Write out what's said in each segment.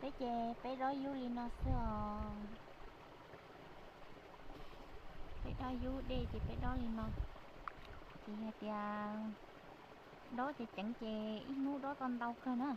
Peb ces peb dob yub li no xwb os. Peb dob yub dej ces peb dob li no. Ces yog tias dob ces ceev ces ib hnub dob tau ntau kawg na.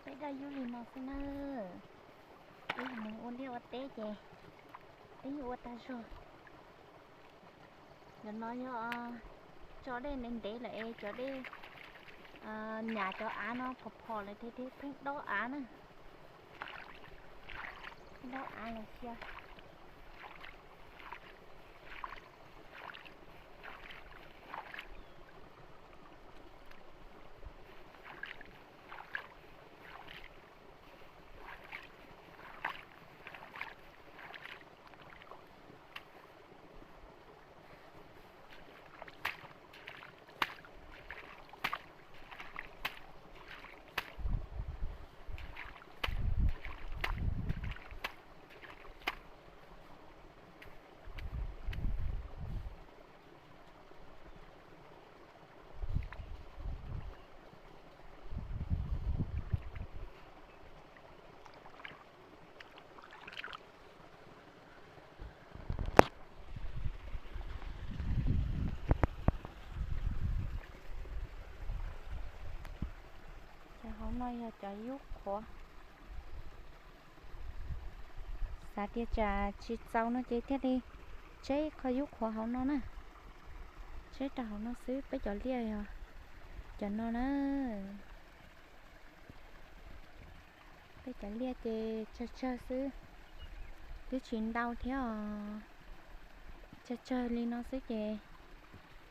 Peb daj yub li no xwb na. Peb yog neeg ua liaj ua teb ces peb yeej ua tag zog. Ntawm no yog tso dej ntev ntev lawm es cov dej, nyam cov av no phom phom lawm thiaj pheej dob av na. Dob av los xyov. Yog cov yub qhuav. Xav tias tsam tsis txaus no ces thiaj li tseb qho yub qhuav hauv no na. Tseb rau hauv no xwb, peb cov liaj yog cov no na. Peb cov liaj ces tsawg tsawg xwb, twb tsis ntau thiab os. Tsawg tsawg li no xwb ces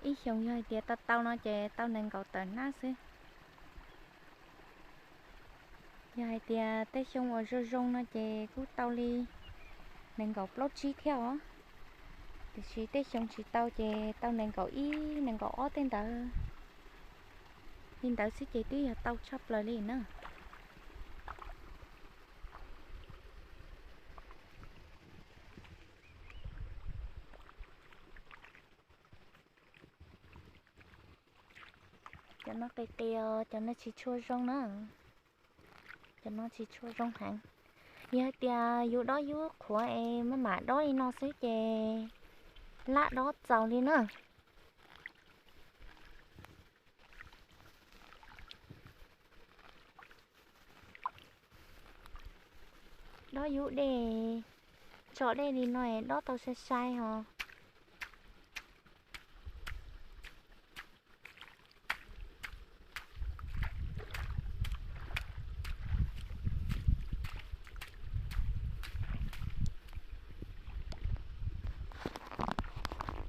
ib xyoos yog hais tias tau tau no ces tau nees nkaum tawm hnab xwb. Yog hais tias tej xyoo uas zoo zoo no ces kuj tau li nees nkaum plaub tsib thiab os. Tiam sis tej xyoo tsis tau ces tau nees nkaum ib nees nkaum ob tej ntawd. Li ntawd xwb ces twb yog tau tshaj plaws li na. Cov no qis qis os, cov no tsis tshua zoo na. Cov no tsis tshua zoo heev. Yog hais tias yus dob yub qhuav es maj mam dob li no xwb ces laj dob txaus li na. Dob yub dej, tso dej li no es dob tau sai sai os.